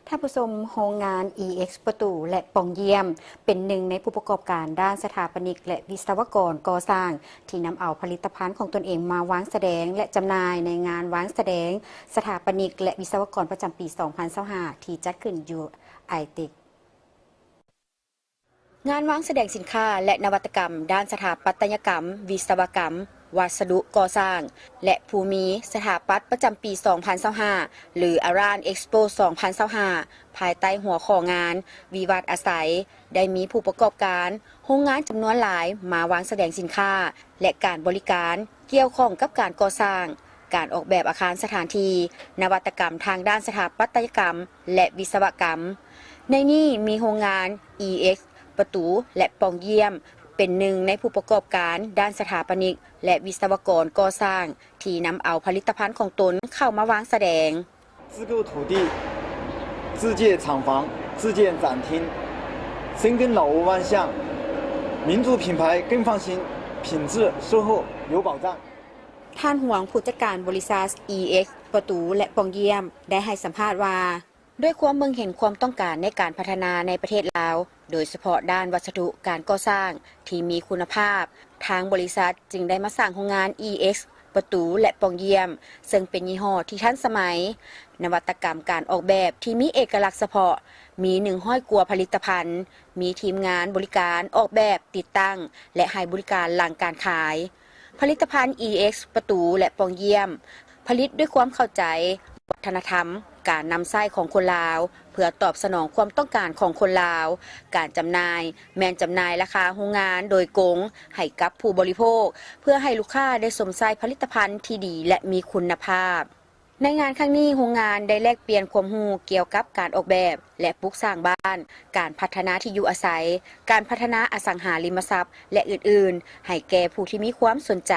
ທ່ານຜູ້ຊົມ, ໂຮງງານ ອີເອັກ ປະຕູ ແລະ ປ່ອງຢ້ຽມ ເປັນໜຶ່ງໃນຜູ້ປະກອບການດ້ານສະຖາປະນິກ ແລະ ວິສະວະກອນກໍ່ສ້າງ ທີ່ນຳເອົາຜະລິດຕະພັນຂອງຕົນເອງມາວາງສະແດງ ແລະ ຈຳໜ່າຍໃນງານວາງສະແດງສະຖາປະນິກ ແລະ ວິສະວະກອນປະຈຳປີສອງພັນຊາວຫ້າ ທີ່ຈັດຂຶ້ນຢູ່ໄອເຕັກ. ງານວາງສະແດງສິນຄ້າ ແລະ ນະວັດຕະກຳດ້ານສະຖາປັດຕະຍະກຳ, ວິສະວະກຳ, ວັດສະດຸກໍ່ສ້າງ ແລະ ພູມີສະຖາປັດປະຈຳປີສອງພັນຊາວຫ້າ ຫຼື Aran Expo ສອງພັນຊາວຫ້າ ພາຍໃຕ້ຫົວຂໍ້ງານ ວິວັດອາໄສ ໄດ້ມີຜູ້ປະກອບການໂຮງງານຈຳນວນຫຼາຍມາວາງສະແດງສິນຄ້າ ແລະ ການບໍລິການກ່ຽວຂ້ອງກັບການກໍ່ສ້າງ, ການອອກແບບອາຄານສະຖານທີ່, ນະວັດຕະກຳທາງດ້ານສະຖາປັດຕະຍະກຳ ແລະ ວິສະວະກຳ. ໃນນີ້ມີໂຮງງານ ອີເອັກ ປະຕູ ແລະ ປ່ອງຢ້ຽມ ເປັນໜຶ່ງໃນຜູ້ປະກອບການດ້ານສະຖາປະນິກ ແລະ ວິສະວະກອນກໍ່ສ້າງ ທີ່ນຳເອົາຜະລິດຕະພັນຂອງຕົນເຂົ້າມາວາງສະແດງ. 自购土地，自建厂房，自建展厅，深耕老屋万象，民族品牌更放心，品质售后有保障。 ທ່ານ ຫວງ ຜູ້ຈັດການບໍລິສັດ ອີເອັກ ປະຕູ ແລະ ປ່ອງຢ້ຽມ ໄດ້ໃຫ້ສຳພາດວ່າ ດ້ວຍຄວາມເບິ່ງເຫັນຄວາມຕ້ອງການໃນການພັດທະນາໃນປະເທດລາວ, ໂດຍສະເພາະດ້ານວັດສະດຸການກໍ່ສ້າງທີ່ມີຄຸນນະພາບ, ທາງບໍລິສັດຈຶ່ງໄດ້ມາສ້າງໂຮງງານ ອີເອັກ ປະຕູ ແລະ ປ່ອງຢ້ຽມ ເຊິ່ງເປັນຍີ່ຫໍ້ທີ່ທັນສະໄໝ, ນະວັດຕະກຳການອອກແບບທີ່ມີເອກະລັກສະເພາະ, ມີໜຶ່ງຮ້ອຍກວ່າຜະລິດຕະພັນ, ມີທີມງານບໍລິການອອກແບບ, ຕິດຕັ້ງ ແລະ ໃຫ້ບໍລິການຫຼັງການຂາຍ. ຜະລິດຕະພັນ ອີເອັກ ປະຕູ ແລະ ປ່ອງຢ້ຽມ ຜະລິດດ້ວຍຄວາມເຂົ້າໃຈວັດທະນະທຳການນຳໃຊ້ຂອງຄົນລາວ ເພື່ອຕອບສະໜອງຄວາມຕ້ອງການຂອງຄົນລາວ. ການຈຳໜ່າຍແມ່ນຈຳໜ່າຍລາຄາໂຮງງານໂດຍກົງໃຫ້ກັບຜູ້ບໍລິໂພກ ເພື່ອໃຫ້ລູກຄ້າໄດ້ຊົມໃຊ້ຜະລິດຕະພັນທີ່ດີ ແລະ ມີຄຸນນະພາບ. ໃນງານຄັ້ງນີ້, ໂຮງງານໄດ້ແລກປ່ຽນຄວາມຮູ້ກ່ຽວກັບການອອກແບບ ແລະ ປຸກສ້າງບ້ານ, ການພັດທະນາທີ່ຢູ່ອາໄສ, ການພັດທະນາອະສັງຫາລິມະຊັບ ແລະ ອື່ນໆ ໃຫ້ແກ່ຜູ້ທີ່ມີຄວາມສົນໃຈ.